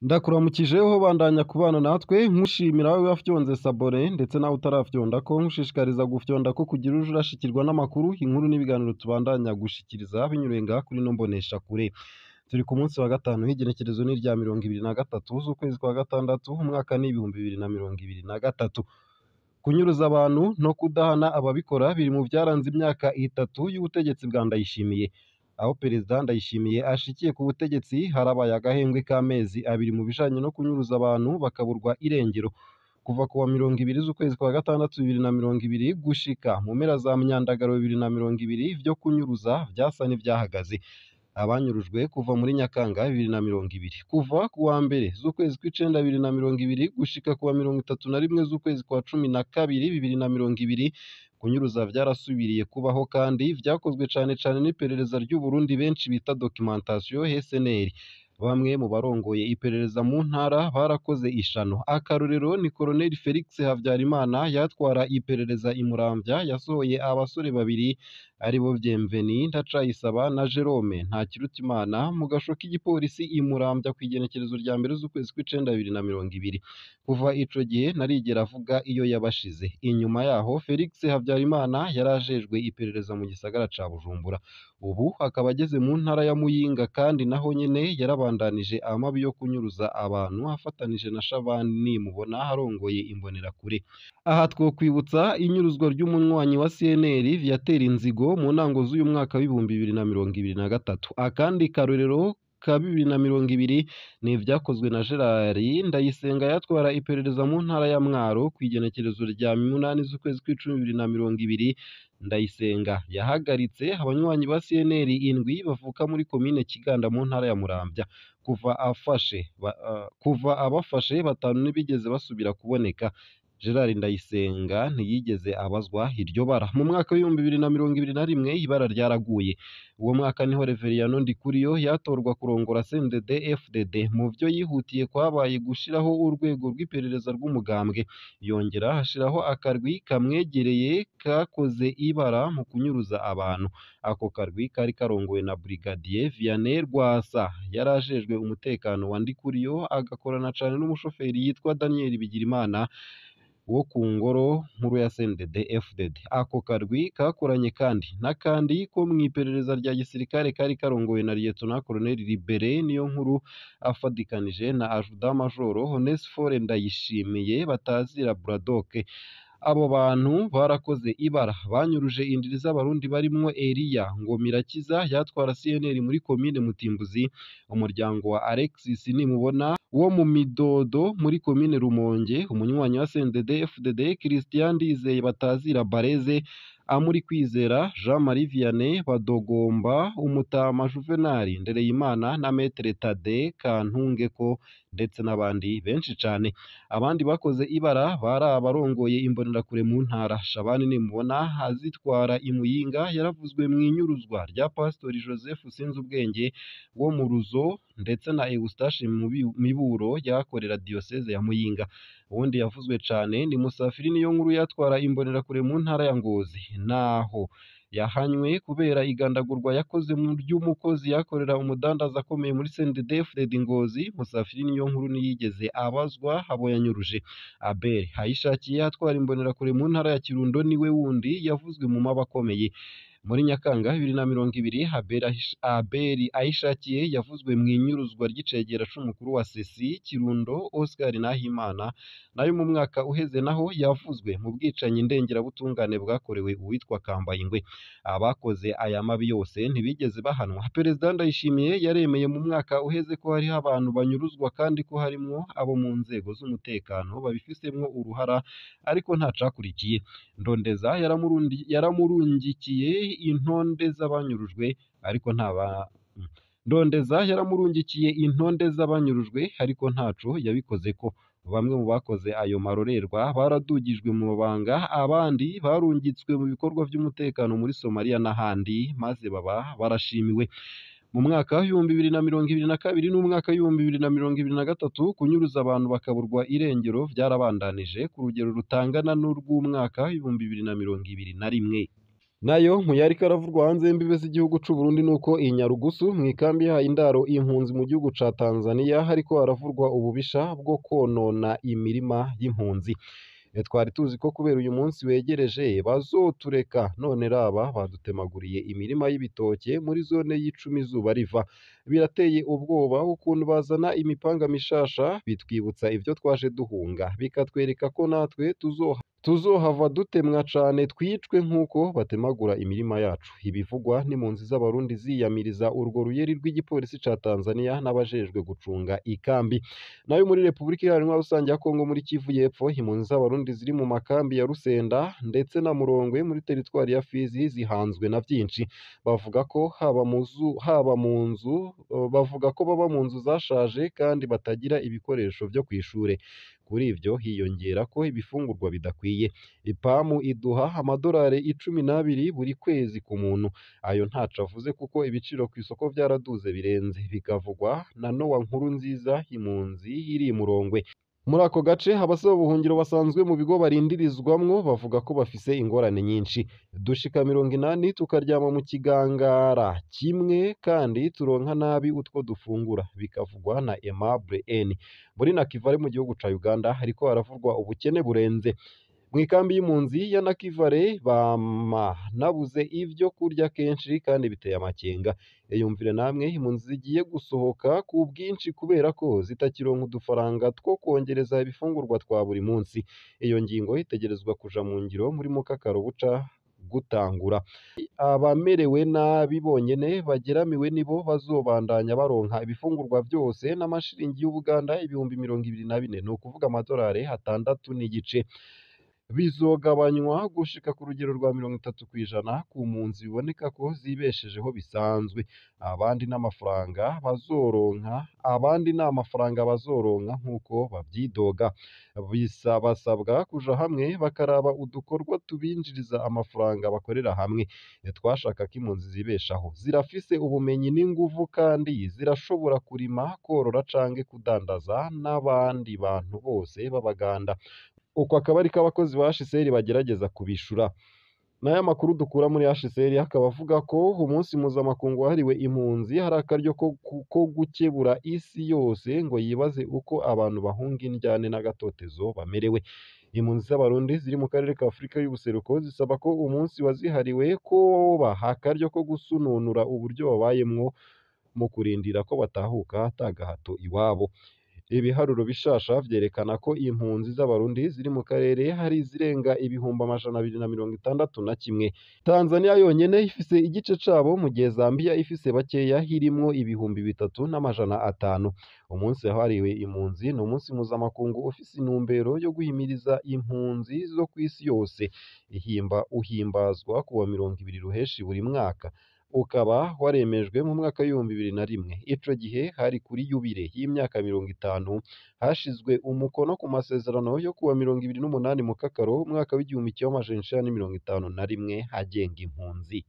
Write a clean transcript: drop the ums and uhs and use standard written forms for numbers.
Ndakuramukije ho bandanya kubana natwe, nkushimira wowe wafyonze sabone ndetse nawe utarafyonda ko nkushishikariza gufyonda ko kugira uje urashikirwa n'amakuru, inkuru n'ibiganiro tubandanya gushikiriza binyuriye ngaha kuri ino mboneshakure. Turi ku munsi wa gatanu w'igenekerezo ni irya 23 z'ukwezi kwa gatandatu, umwaka ni 2023. Kunyuruza abantu no kudahana ababikora biri mu byaranze imyaka itatu y'ubutegetsi bwa Ndayishimiye. Aho Perezida Ndayishimiye ashikiye ku butegetsi harabaye agahengwe k'amezi abiri mu bijanye no kunyuruza abantu bakaburwa irengero. Kuva kuwa 20 z'ukwezi kwa gatandatu 2020 gushika mu mpera za Myandagaro 2020, vyo kunyuruza vyasa n'ivyahagaze. Abanyurujwe kuva muri Nyakanga 2020, kuva kuwa mbere z'ukwezi kw'icenda 2020 gushika kuwa 31 z'ukwezi kwa 12 2020, kunyuruza vyarasubiriye kubaho kandi vyakozwe cane cane n'iperereza ry'Uburundi benshi bita documentation SNL. Bamwe mu barongoye iperereza mu ntara barakoze ishano. Akarorero ni Colonel Felix Havyarimana yatwara iperereza i Muramvya, yasohoye abasore babiri aribo Bienvenu Ndacayisaba na Jerome Ntakirutimana mu gasho k'igipolisi i Muramvya kw'igenekerezo rya mbere z'ukwezi kw'icenda 2020. Kuva ico gihe ntarigera avuga iyo yabashize. Inyuma yaho Felix Havyarimana yarajejwe iperereza mu gisagara ca Bujumbura. Ubu akaba ageze mu ntara ya Muyinga kandi naho nyene yarabandanije amabi yo kunyuruza abantu afatanije na Shabani Nimubona arongoye Imbonerakure. Aha twokwibutsa inyuruzwa ry'umunywanyi wa CNL Viateur Nzigo mu ntango z'uyu mwaka w'2023. Akandi karorero ka 2020 ni ivyakozwe na Gerard Ndayisenga yatwara iperereza mu ntara ya Mwaro kw'igenekerezo rya 8 z'ukwezi kw'icumi 2020. Ndayisenga yahagaritse abanywanyi ba CNL indwi bavuka muri komine Kiganda mu ntara ya Muramvya. Kuva abafashe batanu ntibigeze basubira kuboneka. Gerard Ndayisenga ntiyigeze abazwa iryo bara. Mu mwaka w'2021 ibara ryaraguye. Uwo mwaka niho Reveriyano Ndikuriyo yatorwa kurongora CNDD FDD. Mu vyo yihutiye kwabaye gushiraho urwego rw'iperereza rw'umugambwe, yongera ashiraho akarwi kamwegereye kakoze ibara mu kunyuruza abantu. Ako karwi kari karongowe na Brigadier Vianney Rwasa, yarajejwe umutekano wa Ndikuriyo, agakorana cane n'umushoferi yitwa Daniel Bigirimana wo ku ngoro nkuru ya CNDD FDD. Ako karwi kakoranye kandi n'akandi ko mw'iperereza rya gisirikare kari karongowe na Lieutenant Colonel Libere Niyonkuru afadikanije na Adjudant Major Onesphore Ndayishimiye batazira Bradock. Abo bantu barakoze ibara, banyuruje indiri z'abarundi barimwo Eliya Ngomirakiza yatwara CNL muri komine Mutimbuzi, umuryango wa Alexis Nimubona wo mu Midodo muri komine Rumonge, umunywanyi wa CNDD FDD Christian Ndizeye batazira Bareze, Amuri Kwizera Jean Marie Vianney Badogomba, Umutama Juvenal Ndereyimana na Maître Tade Kantungeko ndetse n'abandi benshi cane. Abandi bakoze ibara bari abarongoye Imbonerakure mu ntara. Shabani Nimubona azitwara i Muyinga yaravuzwe mw'inyuruzwa rya Pastori Joseph Sinzubwenge wo mu Ruzo ndetse na Eustache Miburo yakorera Diocese ya Muyinga. Uwundi yavuzwe cane ni Musafiri Niyonkuru yatwara Imbonerakure mu ntara ya Ngozi. Naho yahanywe kubera igandagurwa yakoze mu ry'umukozi yakorera umudandaza akomeye muri CNDD FDD Ngozi, Musafiri Niyonkuru ntiyigeze abazwa abo yanyuruje. Abel Hayishakiye atwara Imbonerakure mu ntara ya Kirundo niwe wundi yavuzwe mu maba akomeye. Muri Nyakanga 2020 Abel Ayishakiye yavuzwe mw'inyuruzwa ry'icegera c'umukuru wa Sesi Kirundo Oscar Nahimana, nayo mu mwaka uheze naho yavuzwe mu bwicanyi ndengerabutungane bwakorewe uwitwa Kambayingwe. Abakoze aya mabi yose ntibigeze bahanwa. Perezida Ndayishimiye yaremeye mu mwaka uheze ko hariho abantu banyuruzwa kandi ko harimwo abo mu nzego z'umutekano babifisemwo uruhara, ariko ntacakurikiye. Ndondeza yaramurungikiye intonde z'abanyurujwe ariko Ndondeza yaramurungikiye intonde z'abanyurujwe ariko ntaco yabikozeko. Bamwe mu bakoze ayo marorerwa baradugijwe mu mabanga, abandi barungitswe mu bikorwa vy'umutekano muri Somalia n'ahandi, maze baba barashimiwe. Mu mwaka w'2022 n'umwaka w'2023 kunyuruza abantu bakaburwa irengero vyarabandanije ku rugero rutangana n'urw'umwaka w'2021. Nayo mu yariko aravurwa hanze y'imbibe z'igihugu c'u Burundi nuko i Nyarugusu mw'ikambi yahaye indaro impunzi mu gihugu ca Tanzania hariko haravurwa ububisha bwo konona imirima y'impunzi. Twari tuzi ko kubera uyu munsi wegereje bazotureka, none raba badutemaguriye imirima y'ibitoke muri zone y'icumi izuba riva. Birateye ubwoba ukuntu bazana imipanga mishasha, bitwibutsa ivyo twaje duhunga, bikatwereka ko natwe tuzohava dutemwa cane twicwe nk'uko batemagura imirima yacu. Ibivugwa n'impunzi z'Abarundi ziyamiriza urwo ruyeri rw'igipolisi ca Tanzania n'abajejwe gucunga ikambi. Nayo muri Repubulika Iharanira Rusange ya Kongo muri Kivu y'Epfo, impunzi z'Abarundi ziri mu makambi ya Rusenda ndetse na Murongwe muri teritwari ya Fizi zihanzwe na vyinshi. Bavuga ko haba mu nzu, bavuga ko baba mu nzu zashaje kandi batagira ibikoresho vyo kw'ishure. Kuri ivyo hiyongera ko ibifungurwa bidakwiye. Ipamu iduha amadolari 12 buri kwezi ku muntu. Ayo ntaco avuze kuko ibiciro kw'isoko vyaraduze birenze, bikavugwa na Nowa Nkurunziza impunzi iri i Murongwe. Muri ako gace abasaba ubuhungiro basanzwe mu bigo barindirizwamwo bavuga ko bafise ingorane nyinshi. Dushika 80 tukaryama mu kigangara kimwe kandi turonka nabi utwo dufungura, bikavugwa na Aimable N. Muri Nakivale mu gihugu ca Uganda hariko haravurwa ubukene burenze. Mw'ikambi y'impunzi ya Nakivale bama nabuze ivyo kurya kenshi kandi biteye amakenga. Iyumvire namwe impunzi zigiye gusohoka ku bwinshi kubera ko zitakironka udufaranga two kwongereza ibifungurwa twa buri munsi. Iyo ngingo itegerezwa kuja mu ngiro muri mukakaro buca gutangura. Abamerewe nabi bonyene bageramiwe nibo bazobandanya baronka ibifungurwa vyose n'amashiringi y'Ubuganda 24,000, ni ukuvuga amadolari 6.5. Bizogabanywa gushika ku rugero rwa 30% ku mpunzi biboneka ko zibeshejeho bisanzwe. Abandi n'amafaranga bazoronka, abandi n'amafaranga bazoronka nk'uko bavyidoga. Basabwa kuja hamwe bakaraba udukorwa tubinjiriza amafaranga bakorera hamwe. Twashaka ko impunzi zibeshaho, zirafise ubumenyi n'inguvu kandi zirashobora kurima, korora canke kudandaza n'abandi bantu bose b'Abaganda. Uko akaba ariko abakozi ba HCR bagerageza kubishura. N'aya makuru dukura muri HCR akaba avuga ko umunsi mpuzamakungu wahariwe impunzi hari akaryo ko gukebura isi yose ngo yibaze uko abantu bahunga indyane n'agatotezo bamerewe. Impunzi z'Abarundi ziri mu karere ka Afurika y'ubuseruko zisaba ko umunsi wazihariwe koba akaryo ko gusununura uburyo babayemwo mu kurindira ko batahuka ata gahato iwabo. Ibiharuro bishasha vyerekana ko impunzi z'Abarundi ziri mu karere hari izirenga 261,000. Tanzania yonyene ifise igice cabo mu gihe Zambia ifise bakeya hirimwo 3,500. Umunsi wahariwe impunzi ni umunsi mpuzamakungu ufise intumbero yo guhimiriza impunzi zo kw'isi yose. Uhimbazwa kuwa 20 Ruheshi buri mwaka. Ukaba waremejwe mu mwaka w'2001. Ico gihe hari kuri yubile y'imyaka 50 hashizwe umukono ku masezerano yo kuwa 28 Mukakaro umwaka w'1951 agenga impunzi.